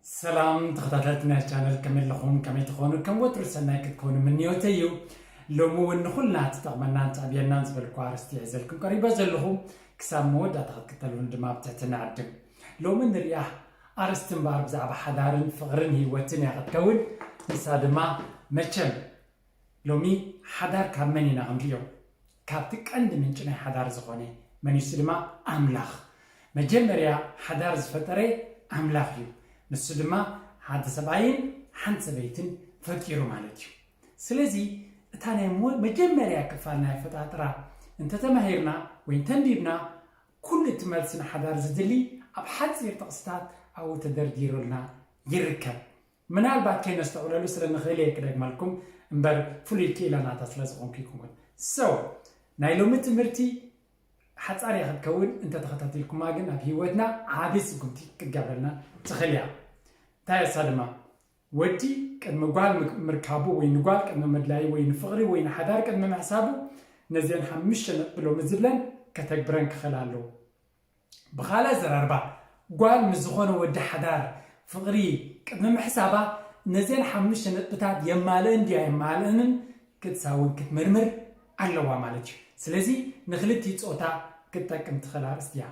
ሰላም ተኸታተልቲ ናይ ቻነል፣ ከመይ ኣለኹም? ከመይ ትኾኑ? ከም ወትሩ ሰናይ ክትኮኑ ምንዮተይ እዩ። ሎሚ እውን ንኹልና ትጠቕመናን ተዕብየናን ዝበልኩ ኣርእስቲ ሒዘልኩም ቀሪበ ዘለኹ። ክሳብ መወዳእታ ክትክተሉን ድማ ብትሕትና ዕድም። ሎሚ ንሪኣ ኣርእስቲ እምበኣር ብዛዕባ ሓዳርን ፍቕርን ህይወትን እያ ክትከውን። ንሳ ድማ መቸም ሎሚ ሓዳር ካብ መን ኢና ክንሪኦ? ካብቲ ቀንዲ ምንጪ ናይ ሓዳር ዝኾነ መን እዩ? ንሱ ድማ ኣምላኽ። መጀመርያ ሓዳር ዝፈጠረ ኣምላኽ እዩ። ንሱ ድማ ሓደ ሰብኣይን ሓንቲ ሰበይትን ፈጢሩ ማለት እዩ። ስለዚ እታ ናይ ሞ- መጀመርያ ክፋል ናይ ኣፈጣጥራ እንተተማሂርና ወይ እንተንቢብና፣ ኩሉ እቲ መልሲ ንሓዳር ዝድሊ ኣብ ሓፂር ጥቕስታት ኣብኡ ተደርዲሩልና ይርከብ። ምናልባት ከይነስተውዕለሉ ስለ ንኽእል እየ ክደግመልኩም እምበር፣ ፍሉይ ክኢላ ናታ ስለ ዝኾንኩ ይኩን። So ናይ ሎሚ ትምህርቲ ሓጻር እያ ክትከውን፣ እንተተኸታቲልኩማ ግን ኣብ ህይወትና ዓቢ ስጉምቲ ክትገብረልና ትኽእል እያ። እንታይ እሳ ድማ? ወዲ ቅድሚ ጓል ምክ- ምርካቡ ወይ ንጓል ቅድሚ ምድላዩ ወይ ንፍቕሪ ወይ ንሓዳር ቅድሚ ምሕሳቡ፣ ነዚአን ሓሙሽተ ነጥቢ ሎሚ ዝብለን ከተግብረን ክኽእል ኣለዎ። ብኻልእ ኣዘራርባ፣ ጓል ምስ ዝኾነ ወዲ ሓዳር ፍቕሪ ቅድሚ ምሕሳባ፣ ነዘን ሓሙሽተ ነጥብታት የማልእን ድያ የማልእንን ክትሳውን ክትምርምር ኣለዋ ማለት እዩ። ስለዚ ንኽልቲኡ ጾታ ክትጠቅም ትኽእል ኣርእስቲ እያ።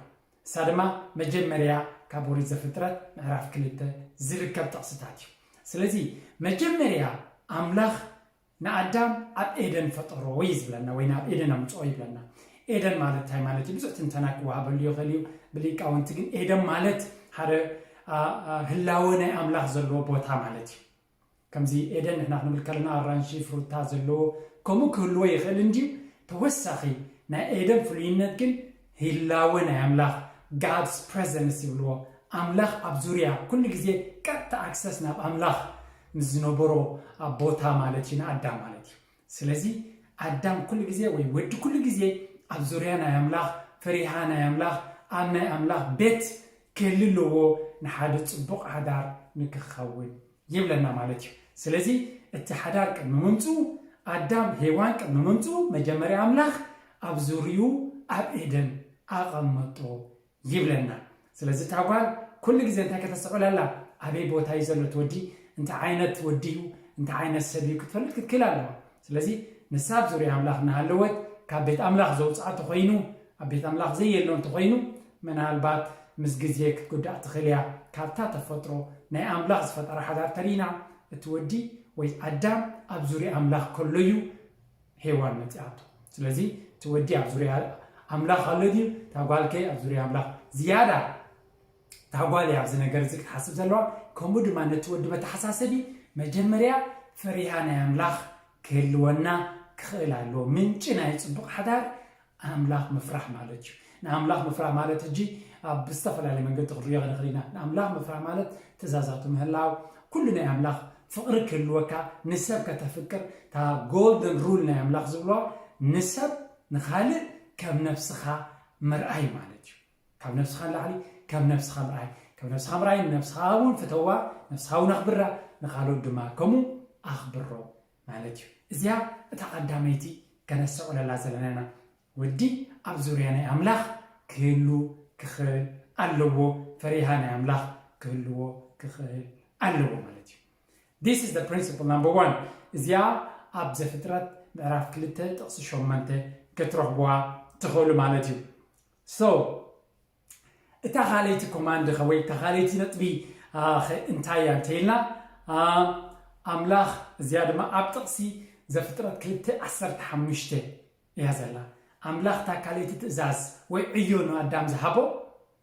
እሳ ድማ መጀመርያ ካብ ኦሪት ዘፍጥረት ምዕራፍ ክልተ ዝርከብ ጥቕስታት እዩ። ስለዚ መጀመርያ ኣምላኽ ንኣዳም ኣብ ኤደን ፈጠሮ እዩ ዝብለና፣ ወይ ናብ ኤደን ኣምፅኦ ይብለና። ኤደን ማለት እንታይ ማለት እዩ? ብዙሕ ትንተና ክወሃበሉ ይኽእል እዩ ብሊቃውንቲ፣ ግን ኤደን ማለት ሓደ አ- አ- ህላወ ናይ ኣምላኽ ዘለዎ ቦታ ማለት እዩ። ከምዚ ኤደን ንሕና ክንብል ከለና ኣራንሺ ፍሩታ ዘለዎ ከምኡ ክህልዎ ይኽእል እንድዩ። ተወሳኺ ናይ ኤደን ፍሉይነት ግን ህላወ ናይ ኣምላኽ፣ God's presence ይብልዎ። ኣምላኽ ኣብ ዙርያ ኩሉ ግዜ ቀጥታ ኣክሰስ ናብ ኣምላኽ ምስ ዝነበሮ ኣብ ቦታ ማለት እዩ፣ ንኣዳም ማለት እዩ። ስለዚ ኣዳም ኩሉ ግዜ ወይ ወዲ ኩሉ ግዜ ኣብ ዙርያ ናይ ኣምላኽ፣ ፈሪሃ ናይ ኣምላኽ፣ ኣብ ናይ ኣምላኽ ቤት ክህሊ ኣለዎ፣ ንሓደ ጽቡቕ ሓዳር ንክኸውን ይብለና ማለት እዩ። ስለዚ እቲ ሓዳር ቅድሚ ምምፅኡ፣ ኣዳም ሄዋን ቅድሚ ምምፅኡ፣ መጀመርያ ኣምላኽ ኣብ ዙርዩ ኣብ ኤደን ኣቐመጦ ይብለና። ስለዚ እታ ጓል ኩሉ ግዜ እንታይ ከተስተውዕል ኣላ? ኣበይ ቦታ እዩ ዘሎ እቲ ወዲ? እንታይ ዓይነት ወዲ እዩ? እንታይ ዓይነት ሰብ እዩ? ክትፈልጥ ክትክእል ኣለዋ። ስለዚ ንሳ ኣብ ዙርያ ኣምላኽ እናሃለወት፣ ካብ ቤት ኣምላኽ ዘውፅኣ ተኾይኑ፣ ኣብ ቤት ኣምላኽ ዘየሎ እንተኾይኑ፣ ምናልባት ምስ ግዜ ክትጉዳእ ትኽእል እያ። ካብታ ተፈጥሮ ናይ ኣምላኽ ዝፈጠራ ሓዳር ተሪእና፣ እቲ ወዲ ወይ ኣዳም ኣብ ዙርያ ኣምላኽ ከሎ እዩ ሄዋን መጺኣቶ። ስለዚ እቲ ወዲ ኣብ ዙርያ ኣምላኽ ኣሎ ድዩ? እታ ጓልከ ኣብ ዙርያ ኣምላኽ? ዝያዳ እታ ጓል እያ ኣብዚ ነገር እዚ ክትሓስብ ዘለዋ። ከምኡ ድማ ነቲ ወዲ መተሓሳሰቢ፣ መጀመርያ ፈሪሃ ናይ ኣምላኽ ክህልወና ክኽእል ኣለዎ። ምንጪ ናይ ጽቡቕ ሓዳር ኣምላኽ ምፍራሕ ማለት እዩ። ንኣምላኽ ምፍራሕ ማለት ሕጂ ኣብ ዝተፈላለየ መንገዲ ክንሪኦ ንኽእል ኢና። ንኣምላኽ ምፍራሕ ማለት ትእዛዛቱ ምህላው፣ ኩሉ ናይ ኣምላኽ ፍቕሪ ክህልወካ፣ ንሰብ ከተፍቅር፣ እታ ጎልደን ሩል ናይ ኣምላኽ ዝብልዋ፣ ንሰብ ንኻልእ ከም ነፍስኻ ምርኣይ ማለት እዩ። ካብ ነፍስኻ ንላዕሊ ከም ነፍስኻ ምርኣይ፣ ከም ነፍስኻ ምርኣይ፣ ንነፍስኻ እውን ፍተዋ፣ ነፍስኻ እውን ኣኽብራ፣ ንኻልኦት ድማ ከምኡ ኣኽብሮ ማለት እዩ። እዚኣ እታ ቀዳመይቲ ከነስተውዕለላ ዘለና ኢና። ወዲ ኣብ ዙርያ ናይ ኣምላኽ ክህሉ ክኽእል ኣለዎ፣ ፈሪሃ ናይ ኣምላኽ ክህልዎ ክኽእል ኣለዎ ማለት እዩ። This is the principle number one። እዚኣ ኣብ ዘፍጥረት ምዕራፍ ክልተ ጥቕሲ ሸሞንተ ክትረኽብዋ ትኽእሉ ማለት እዩ። So እታ ካልኣይቲ ኮማንድ ኸ ወይ እታ ካልኣይቲ ነጥቢ አ፣ ኸ እንታይ እያ እንተኢልና፣ አ፣ ኣምላኽ እዚኣ ድማ ኣብ ጥቕሲ ዘፍጥረት ክልተ ዓሰርተ ሓሙሽተ እያ ዘላ። ኣምላኽ እታ ካልኣይቲ ትእዛዝ ወይ ዕዮ ንኣዳም ዝሃቦ፣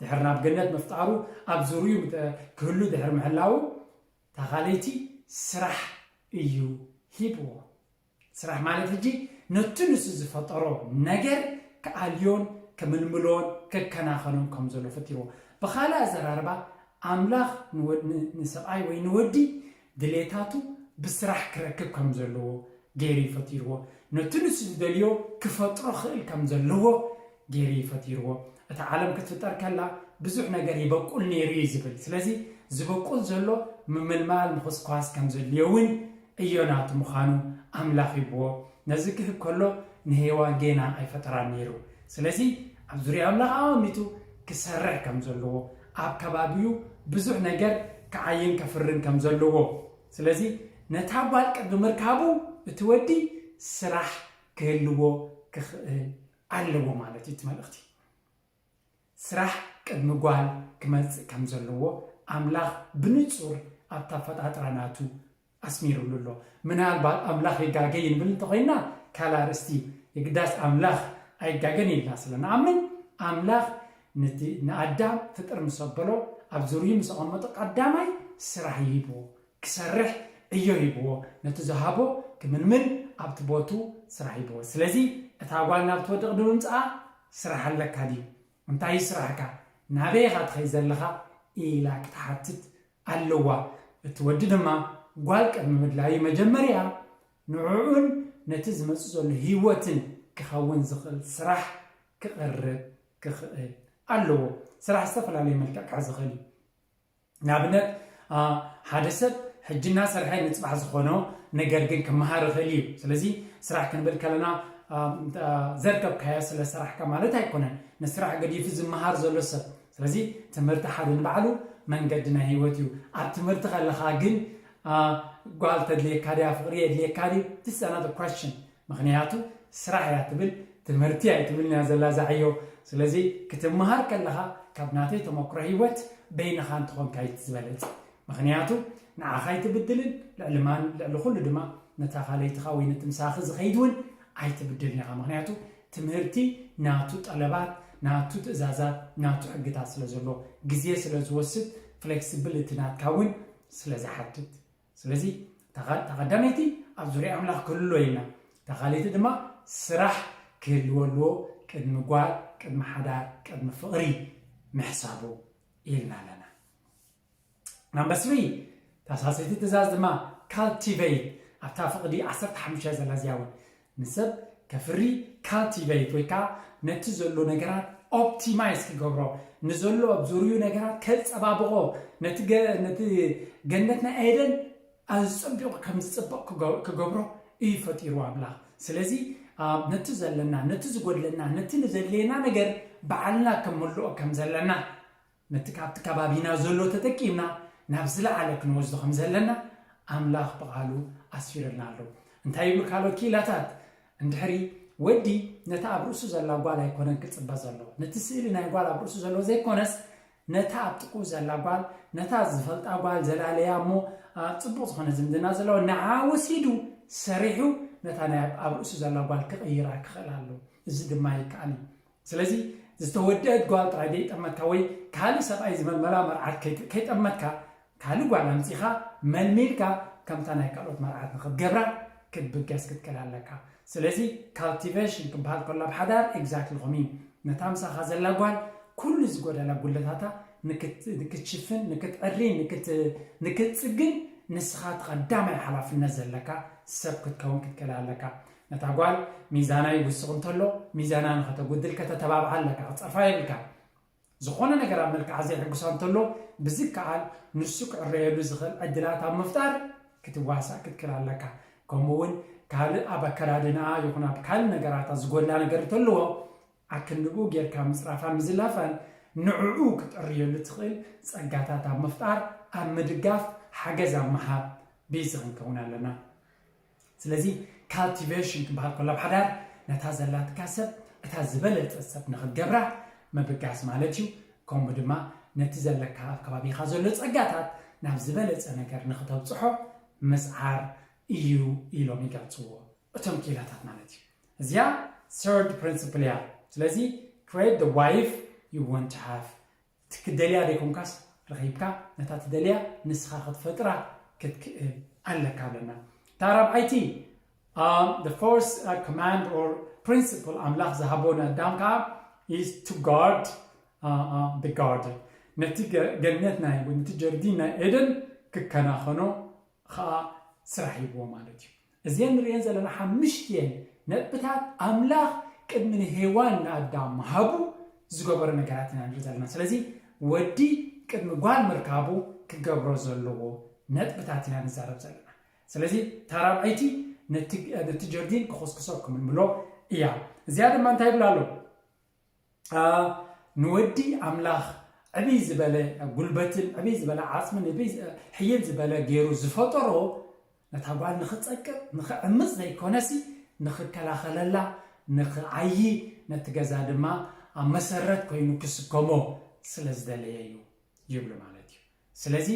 ድሕሪ ናብ ገነት ምፍጣሩ፣ ኣብ ዙርዩ ምተ- ክህሉ ድሕሪ ምሕላዉ፣ እታ ካልኣይቲ ስራሕ እዩ ሂብዎ። ስራሕ ማለት ሕጂ ነቲ ንሱ ዝፈጠሮ ነገር ክኣልዮን ክምልምሎን ክከናኸኖን ከም ዘሎ ፈጢርዎ። ብኻልእ ኣዘራርባ ኣምላኽ ንወ- ን- ንሰብኣይ ወይ ንወዲ ድሌታቱ ብስራሕ ክረክብ ከም ዘለዎ ገይሩ እዩ ፈጢርዎ። ነቲ ንሱ ዝደልዮ ክፈጥሮ ክእል ከም ዘለዎ ገይሩ እዩ ፈጢርዎ። እታ ዓለም ክትፍጠር ከላ ብዙሕ ነገር ይበቁል ነይሩ እዩ ዝብል። ስለዚ ዝበቁል ዘሎ ምምልማል ምኹስኳስ ከም ዘድልዮ እውን እዮናቱ ምዃኑ ኣምላኽ ሂብዎ። ነዚ ክህብ ከሎ ንሄዋን ጌና ኣይፈጠራን ነይሩ። ስለዚ ኣብ ዙርያ ኣምላኽ ኣቐሚጡ ክሰርሕ ከም ዘለዎ፣ ኣብ ከባቢኡ ብዙሕ ነገር ክዓይን ከፍርን ከም ዘለዎ። ስለዚ ነታ ጓል ቅድሚ ምርካቡ እቲ ወዲ ስራሕ ክህልዎ ክኽእል ኣለዎ ማለት እዩ እቲ መልእኽቲ። ስራሕ ቅድሚ ጓል ክመጽእ ከም ዘለዎ ኣምላኽ ብንጹር ኣብታ ኣፈጣጥራ ናቱ ኣስሚሩሉ ኣሎ። ምናልባት ኣምላኽ ይጋገ ይንብል እንተኾይና ካልእ ኣርእስቲ እዩ። የግዳስ ኣምላኽ ኣይጋገን ኢልና ስለ ንኣምን ኣምላኽ ነቲ ንኣዳም ፍጥር ምስ ኣበሎ ኣብ ዙርዩ ምስ ኣቐመጦ ቀዳማይ ስራሕ ይሂብዎ። ክሰርሕ ዕዮ ሂብዎ። ነቲ ዝሃቦ ክምልምል ኣብቲ ቦቱ ስራሕ ሂብዎ። ስለዚ እታ ጓል ናብቲ ወዲ ቅድሚ ምምጽኣ ስራሕ ኣለካ ድዩ? እንታይ እዩ ስራሕካ? ናበይ ኢኻ ትኸይድ ዘለኻ? ኢላ ክትሓትት ኣለዋ። እቲ ወዲ ድማ ጓል ቅድሚ ምድላዩ መጀመርያ ንዕኡን ነቲ ዝመጽእ ዘሎ ህይወትን ክኸውን ዝኽእል ስራሕ ክቕርብ ክኽእል ኣለዎ። ስራሕ ዝተፈላለየ መልክዕ ክሕዝ ይኽእል እዩ። ንኣብነት ሓደ ሰብ ሕጂ እናሰርሐ ንፅባሕ ዝኾኖ ነገር ግን ክመሃር ይኽእል እዩ። ስለዚ ስራሕ ክንብል ከለና ዘርከብካዮ ስለ ሰራሕካ ማለት ኣይኮነን። ንስራሕ ገዲፉ ዝመሃር ዘሎ ሰብ። ስለዚ ትምህርቲ ሓደ ንባዕሉ መንገዲ ናይ ህይወት እዩ። ኣብ ትምህርቲ ከለኻ ግን ጓል ተድልየካ ድያ፣ ፍቕሪ የድልየካ ድዩ? This is another question። ምኽንያቱ ስራሕ እያ ትብል፣ ትምህርቲ ኣይትብልን እያ ዘላ እዛ ዕዮ። ስለዚ ክትመሃር ከለኻ ካብ ናተይ ተመክሮ ህይወት በይንኻ እንተኾንካ እዩ እቲ ዝበለጸ። ምኽንያቱ ንዓኻ ኣይትብድልን፣ ልዕሊ ማን፣ ልዕሊ ኩሉ ድማ ነታ ካልኣይትኻ ወይ ነቲ ምሳኺ ዝኸይድ እውን ኣይትብድልን ኢኻ። ምኽንያቱ ትምህርቲ ናቱ ጠለባት፣ ናቱ ትእዛዛት፣ ናቱ ሕግታት ስለ ዘሎ፣ ግዜ ስለ ዝወስድ፣ ፍሌክሲብሊቲ ናትካ እውን ስለ ዝሓትት። ስለዚ እታ ቐ- እታ ቀዳመይቲ ኣብ ዙርያ ኣምላኽ ክህልዎ ኢልና፣ እታ ካልኣይቲ ድማ ስራሕ ክህልዎ ኣለዎ ቅድሚ ጓል፣ ቅድሚ ሓዳር፣ ቅድሚ ፍቕሪ ምሕሳቡ ኢልና ኣለና። ናምበር ስሪ፣ እታ ሳልሰይቲ ትእዛዝ ድማ ካልቲቬይት ኣብታ ፍቕዲ ዓሰርተ ሓሙሽተ ዘላ እዚኣ እውን ንሰብ ከፍሪ ካልቲቬይት ወይ ከዓ ነቲ ዘሎ ነገራት ኦፕቲማይዝ ክገብሮ፣ ንዘሎ ኣብ ዙርዩ ነገራት ከጸባብቖ፣ ነቲ ገ- ነቲ ገነት ናይ ኤደን ኣዝጸቢቑ ከም ዝጽብቕ ክገ- ክገብሮ እዩ ፈጢሩ ኣምላኽ። ስለዚ ኣብ ነቲ ዘለና፣ ነቲ ዝጎድለና፣ ነቲ ንዘድልየና ነገር ባዕልና ከመልኦ ከም ዘለና፣ ነቲ ካብቲ ከባቢና ዘሎ ተጠቂምና ናብ ዝለዓለ ክንወስዶ ከም ዘለና ኣምላኽ ብቓሉ ኣስፊርልና ኣሎ። እንታይ ይብሉ ካልኦት ክኢላታት? እንድሕሪ ወዲ ነታ ኣብ ርእሱ ዘላ ጓል ኣይኮነን ክጽበ ዘሎ፣ ነቲ ስእሊ ናይ ጓል ኣብ ርእሱ ዘሎ ዘይኮነስ ነታ ኣብ ጥቕኡ ዘላ ጓል፣ ነታ ዝፈልጣ ጓል ዘላለያ እሞ ኣብ ጽቡቕ ዝኾነ ዝምድና ዘለዎ ንዓ ወሲዱ ሰሪሑ ነታ ናይ ኣብ ርእሱ ዘላ ጓል ክቕይራ ክኽእል ኣሎ። እዚ ድማ ይከኣል እዩ። ስለዚ ዝተወደአት ጓል ጥራይ ዘይጠመትካ ወይ ካልእ ሰብኣይ ዝመልመላ መርዓት ከይት- ከይጠመትካ ካልእ ጓል ኣምጺኻ መልሚልካ ከምታ ናይ ካልኦት መርዓት ንኽትገብራ ክትብገስ ክትክእል ኣለካ። ስለዚ ካልቲቬሽን ክበሃል ከሎ ኣብ ሓዳር ኤግዛክትሊ ከምኡ እዩ። ነታ ምሳኻ ዘላ ጓል ኩሉ ዝጎደላ ጉለታታ ንክት- ንክትሽፍን ንክትዕሪ ንክት- ንክትጽግን ንስኻ እቲ ቀዳማይ ሓላፍነት ዘለካ ሰብ ክትከውን ክትክእል ኣለካ። ነታ ጓል ሚዛና ይውስቕ እንተሎ ሚዛና ንኸተጉድል ከተተባብዓ ኣለካ። ክትጸርፋ የብልካ። ዝኾነ ነገር ኣብ መልክዓ ዘይሕጉሳ እንተሎ ብዝከኣል ንሱ ክዕረየሉ ዝኽእል ዕድላት ኣብ ምፍጣር ክትዋሳእ ክትክእል ኣለካ። ከምኡ እውን ካልእ ኣብ ኣከዳድንኣ ይኹን ኣብ ካልእ ነገራታ ዝጎድላ ነገር እንተለዎ ኣክንድኡ ጌርካ ምፅራፋን ምዝላፋን ንዕኡ ክትዕርየሉ ትኽእል ፀጋታት ኣብ ምፍጣር ኣብ ምድጋፍ ሓገዝ ኣብ ምሃብ ቢዚ ክንከውን ኣለና። ስለዚ ካልቲቬሽን ክበሃል ከሎ ኣብ ሓዳር ነታ ዘላትካ ሰብ እታ ዝበለፀት ሰብ ንኽትገብራ ምብጋስ ማለት እዩ። ከምኡ ድማ ነቲ ዘለካ ኣብ ከባቢኻ ዘሎ ፀጋታት ናብ ዝበለፀ ነገር ንኽተብፅሖ ምፅዓር እዩ ኢሎም ይገልፅዎ እቶም ክኢላታት ማለት እዩ። እዚኣ third principle እያ። ስለዚ create the wife you want to have። እቲ ክደልያ ዘይኮንካስ ረኺብካ ነታ ትደልያ ንስኻ ክትፈጥራ ክትክእል ኣለካ ኣለና። እታ ራብዓይቲ um, the fourth uh, command or principle ኣምላኽ ዝሃቦ ንኣዳም ከዓ is to guard uh, uh, the garden። ነቲ ገ- ገነት ናይ ወይ ነቲ ጀርዲን ናይ ኤደን ክከናኸኖ ከዓ ስራሕ ሂብዎ ማለት እዩ። እዚአን ንሪአን ዘለና ሓምሽቲኤን ነጥብታት ኣምላኽ ቅድሚ ንሄዋን ንኣዳም ምሃቡ ዝገበሮ ነገራት ኢና ንርኢ ዘለና። ስለዚ ወዲ ቅድሚ ጓል ምርካቡ ክገብሮ ዘለዎ ነጥብታት ኢና ንዛረብ ዘለና። ስለዚ እታ ራብዐይቲ ነቲ ነቲ ጀርዲን ክኹስክሶ ክምልምሎ እያ። እዚኣ ድማ እንታይ ይብላ ኣሎ? ንወዲ ኣምላኽ ዕብይ ዝበለ ጉልበትን ዕብይ ዝበለ ዓፅምን ዕብይ ሕይል ዝበለ ገይሩ ዝፈጠሮ ነታ ጓል ንኽፀቅጥ ንኽዕምፅ ዘይኮነሲ ንኽከላኸለላ ንኽዓዪ ነቲ ገዛ ድማ ኣብ መሰረት ኮይኑ ክስከሞ ስለ ዝደለየ እዩ ይብሉ ማለት እዩ። ስለዚ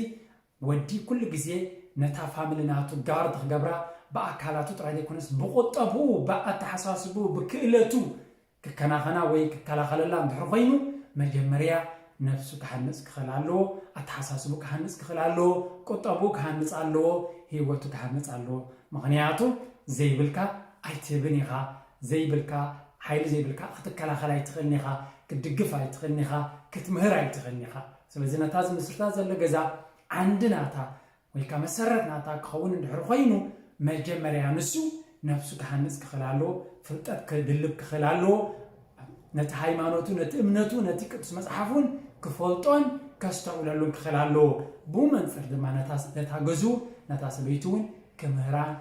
ወዲ ኩሉ ግዜ ነታ ፋሚሊ ናቱ ጋርድ ክገብራ ብኣካላቱ ጥራይ ዘይኮነስ ብቁጠብኡ ብኣተሓሳስብኡ ብክእለቱ ክከናኸና ወይ ክከላኸለላ እንድሕር ኮይኑ መጀመርያ ነፍሱ ክሃንፅ ክኽእል ኣለዎ። ኣተሓሳስቡ ክሃንፅ ክኽእል ኣለዎ። ቁጠብኡ ክሃንፅ ኣለዎ። ህይወቱ ክሃንፅ ኣለዎ። ምኽንያቱ ዘይብልካ ኣይትህብን ኢኻ። ዘይብልካ ሓይሊ ዘይብልካ ክትከላኸል ኣይትኽእልን ኢኻ። ክትድግፍ ኣይትኽእልን ኢኻ። ክትምህር ኣይትኽእልን ኢኻ። ስለዚ ነታ ዝምስርታ ዘሎ ገዛ ዓንዲ ናታ ወይ ከዓ መሰረት ናታ ክኸውን እንድሕር ኮይኑ መጀመርያ ንሱ ነፍሱ ክሃንፅ ክኽእል ኣለዎ። ፍልጠት ክድልብ ክኽእል ኣለዎ። ነቲ ሃይማኖቱ ነቲ እምነቱ ነቲ ቅዱስ መፅሓፍ እውን ክፈልጦን ከስተውዕለሉን ክኽእል ኣለዎ። ብኡ መንፅር ድማ ነታ ገዝኡ ነታ ሰበይቱ እውን ክምህራን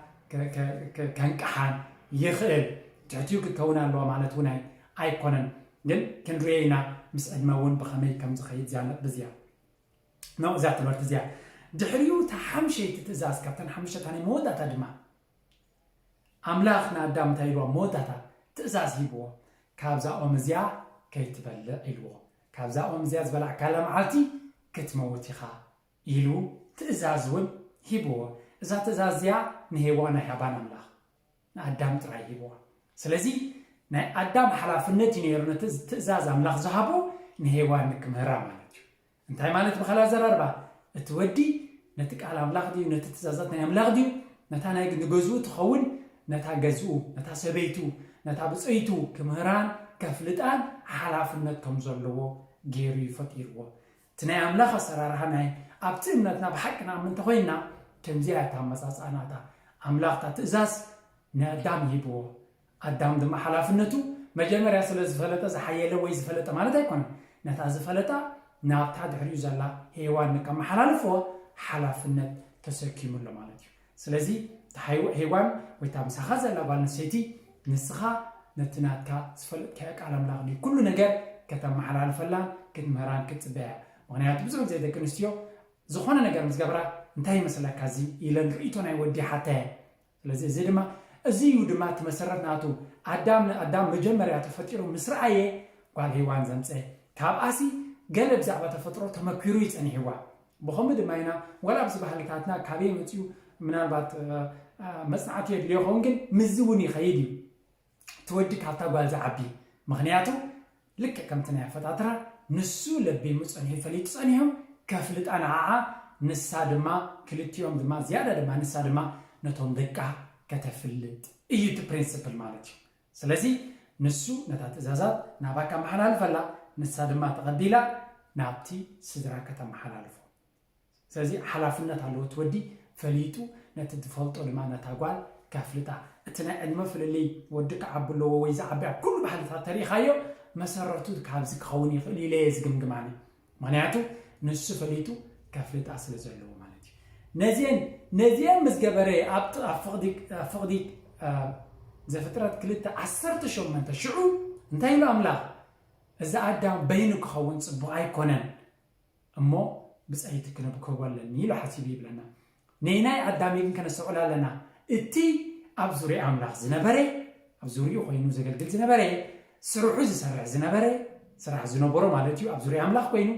ከንቅሓን ይኽእል። ትሕትኡ ክትከውን ኣለዋ ማለት እውን ኣይኮነን። ግን ክንሪኦ ኢና ምስ ዕድመ እውን ብኸመይ ከም ዝኸይድ እዚያ ነጥቢ እዚያ ነው እዛ ትምህርቲ እዚኣ። ድሕሪኡ እታ ሓምሸይቲ ትእዛዝ ካብተን ሓሙሽተ እታ ናይ መወዳእታ ድማ ኣምላኽ ንኣዳም እንታይ ኢልዎ? መወዳእታ ትእዛዝ ሂብዎ። ካብዛ ኦም እዚኣ ከይትበልዕ ኢልዎ። ካብዛ ኦም እዚኣ ዝበላዕካላ መዓልቲ ክትመውት ኢኻ ኢሉ ትእዛዝ እውን ሂብዎ። እዛ ትእዛዝ እዚኣ ንሄዋን ኣይሃባን ኣምላኽ። ንኣዳም ጥራይ ሂብዋ። ስለዚ ናይ ኣዳም ሓላፍነት እዩ ነይሩ ነቲ ትእዛዝ ኣምላኽ ዝሃቦ ንሄዋን ክምህራ ማለት እዩ። እንታይ ማለት ብኻልእ ኣዘራርባ እቲ ወዲ ነቲ ቃል ኣምላኽ ድዩ ነቲ ትእዛዛት ናይ ኣምላኽ ድዩ ነታ ናይ ንገዝኡ ትኸውን ነታ ገዝኡ ነታ ሰበይቱ ነታ ብፀይቱ ክምህራን ከፍልጣን ሓላፍነት ከም ዘለዎ ገይሩ እዩ ፈጢርዎ። እቲ ናይ ኣምላኽ ኣሰራርሓ ናይ ኣብቲ እምነትና ብሓቂ ንኣምን እንተኮይንና ከምዚኣ እያ እታ ኣመፃፅኣና እታ ኣምላኽ እታ ትእዛዝ ንኣዳም ይህብዎ። ኣዳም ድማ ሓላፍነቱ መጀመርያ ስለ ዝፈለጠ ዝሓየለ ወይ ዝፈለጠ ማለት ኣይኮነን። ነታ ዝፈለጣ ናብታ ድሕሪኡ ዘላ ሄዋን ንከመሓላልፎ ሓላፍነት ተሰኪሙ ኣሎ ማለት እዩ። ስለዚ እታ ሄዋን ወይ እታ ምሳኻ ዘላ ጓል ኣንስተይቲ ንስኻ ነቲ ናትካ ዝፈለጥካዮ ቃል ኣምላኽ ድዩ ኩሉ ነገር ከተመሓላልፈላን ክትምህራን ክትፅበያ። ምክንያቱ ብዙሕ ግዜ ደቂ ኣንስትዮ ዝኾነ ነገር ምስ ገብራ እንታይ ይመስለካ እዚ ኢለን ርእይቶ ናይ ወዲ ሓተየ። ስለዚ እዚ ድማ እዚ እዩ ድማ እቲ መሰረት ናቱ። ኣዳም ንኣዳም መጀመርያ ተፈጢሩ ምስ ረኣየ ጓል ሄዋን ዘምፀ ካብኣሲ ገለ ብዛዕባ ተፈጥሮ ተመኪሩ እዩ ፀኒሕዋ። ብኸምኡ ድማ ኢና ዋላ ኣብዚ ባህልታትና ካበይ መፅኡ ምናልባት መፅናዕቲ የድልዮ ይኸውን ግን ምዚ እውን ይኸይድ እዩ። እቲ ወዲ ካብታ ጓል ዝዓቢ ምኽንያቱ ልክዕ ከምቲ ናይ ኣፈጣጥራ ንሱ ለቢሙ ፀኒሑ ፈሊጡ ፀኒሑ ከፍልጣ ንዓዓ ንሳ ድማ ክልቲኦም ድማ ዝያዳ ድማ ንሳ ድማ ነቶም ደቃ ከተፍልጥ እዩ እቲ ፕሪንስፕል ማለት እዩ። ስለዚ ንሱ ነታ ትእዛዛት ናባካ መሓላልፈላ ንሳ ድማ ተቐቢላ ናብቲ ስድራ ከተመሓላልፎ። ስለዚ ሓላፍነት ኣለዎ እቲ ወዲ ፈሊጡ ነቲ ዝፈልጦ ድማ ነታ ጓል ከፍልጣ። እቲ ናይ ዕድመ ፍልልይ ወዲ ክዓቢ ኣለዎ ወይ ዝዓቢ ኣብ ኩሉ ባህልታት ተሪኢኻዮ መሰረቱ ካብዚ ክኸውን ይኽእል ኢለ እየ ዝግምግም ኣነ። ምኽንያቱ ንሱ ፈሊጡ ከፍልጣ ስለ ዘለዎ ማለት እዩ። ነዚአን ነዚአን ምስ ገበረ ኣብ ፍቕዲ ዘፍጥረት ክልተ ዓሰርተ ሸሞንተ ሽዑ እንታይ ኢሉ ኣምላኽ እዚ ኣዳም በይኑ ክኸውን ፅቡቕ ኣይኮነን እሞ ብፀይቲ ክነብክቦ ኣለኒ ኢሉ ሓሲቡ ይብለና። ነይናይ ኣዳም ግን ከነስተውዕል ኣለና። እቲ ኣብ ዙርያ ኣምላኽ ዝነበረ ኣብ ዙርኡ ኮይኑ ዘገልግል ዝነበረ ስርሑ ዝሰርሕ ዝነበረ ስራሕ ዝነበሮ ማለት እዩ ኣብ ዙርያ ኣምላኽ ኮይኑ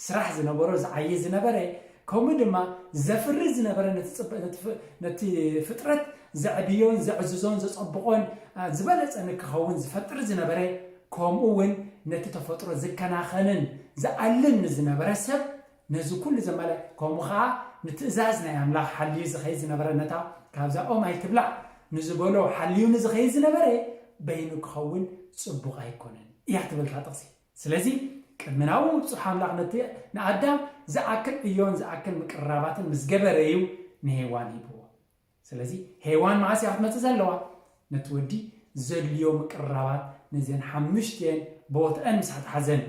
ስራሕ ዝነበሮ ዝዓየ ዝነበረ ከምኡ ድማ ዘፍሪ ዝነበረ ነቲ ፍጥረት ዘዕብዮን ዘዕዝዞን ዘፀብቆን ዝበለፀ ንክኸውን ዝፈጥር ዝነበረ ከምኡ እውን ነቲ ተፈጥሮ ዝከናኸንን ዝኣልን ንዝነበረ ሰብ ነዚ ኩሉ ዘማለ ከምኡ ከዓ ንትእዛዝ ናይ ኣምላኽ ሓልዩ ዝኸይድ ዝነበረ ነታ ካብዛ ኦም ኣይትብላዕ ንዝበሎ ሓልዩ ንዝኸይድ ዝነበረ በይኑ ክኸውን ፅቡቕ ኣይኮነን እያ ትብል እታ ጥቕሲ። ስለዚ ቅድሚ ናብኡ ምብፅሑ ኣምላኽ ነቲ ንኣዳም ዝኣክል ዕዮን ዝኣክል ምቅርራባትን ምስ ገበረ እዩ ንሄዋን ሂብዎ። ስለዚ ሄዋን መዓስ እያ ክትመፅእ ዘለዋ? ነቲ ወዲ ዘድልዮ ምቅርራባት ነዘን ሓሙሽተን ቦትአን ምስ ኣትሓዘን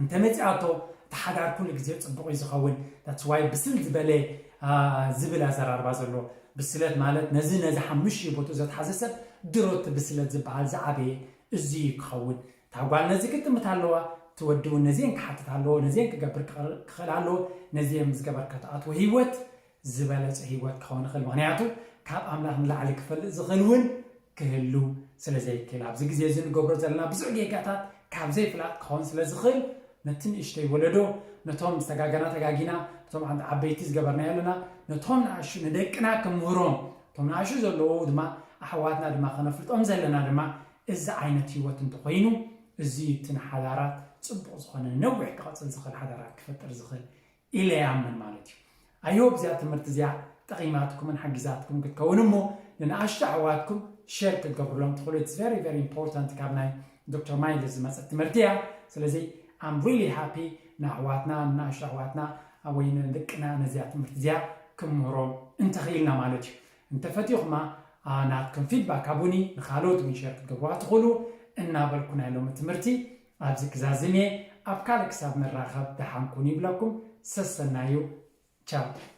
እንተመፂኣቶ እቲ ሓዳር ኩሉ ግዜ ፅቡቕ እዩ ዝኸውን። ዳትስ ዋይ ብስል ዝበለ ዝብል ኣዘራርባ ዘሎ። ብስለት ማለት ነዚ ነዚ ሓሙሽተ ቦትኡ ዘትሓዘ ሰብ ድሮ እቲ ብስለት ዝበሃል ዝዓበየ እዚ እዩ ክኸውን። እታ ጓል ነዚ ክትጥምት ኣለዋ። እቲ ወዲ እውን ነዚአን ክሓትት ኣለዎ፣ ነዚአን ክገብር ክኽእል ኣለዎ። ነዚአን ምስ ገበርካ ትኣትዎ ህይወት ዝበለጸ ህይወት ክኸውን ይኽእል። ምኽንያቱ ካብ ኣምላኽ ንላዕሊ ክፈልጥ ዝኽእል እውን ክህሉ ስለ ዘይክእል፣ ኣብዚ ግዜ እዚ ንገብሮ ዘለና ብዙሕ ጌጋታት ካብ ዘይፍላጥ ክኸውን ስለ ዝኽእል፣ ነቲ ንእሽተይ ወለዶ፣ ነቶም ዝተጋገና ተጋጊና፣ ነቶም ዓን-፣ ዓበይቲ ዝገበርናዮ ኣለና፣ ነቶም ንኣሹ ንደቅና ክምህሮም፣ እቶም ንኣሹ ዘለዉ ድማ ኣሕዋትና ድማ ከነፍልጦም ዘለና ድማ እዚ ዓይነት ህይወት እንተኾይኑ፣ እዚ እቲ ንሓዳራት ጽቡቕ ዝኾነ ነዊሕ ክቐጽል ዝኽእል ሓዳራት ክፈጥር ዝኽእል ኢለ ይኣምን ማለት እዩ። ኣዮ እዚኣ ትምህርቲ እዚኣ ጠቒማትኩምን ሓጊዛትኩም ክትከውን እሞ ንንኣሽቱ ኣሕዋትኩም ሸር ክትገብሩሎም ትኽእሉ። It's very very important፣ ካብ ናይ ዶክተር ማይልስ ዝመፀት ትምህርቲ እያ። ስለዚ I'm really happy ንኣሕዋትና ንንኣሽቱ ኣሕዋትና ወይ ንደቅና ነዚኣ ትምህርቲ እዚኣ ክምህሮም እንተኽኢልና ማለት እዩ። እንተፈቲኹማ ናትኩም ፊድባክ ሃቡኒ፣ ንኻልኦት እውን ሸር ክትገብሩዋ ትኽእሉ እናበልኩ ናይ ሎሚ ትምህርቲ ኣብዚ ክዛዝም እየ። ኣብ ካልእ ክሳብ ንራኸብ ደሓን ኩኑ ይብለኩም። ሰሰናዩ። ቻው።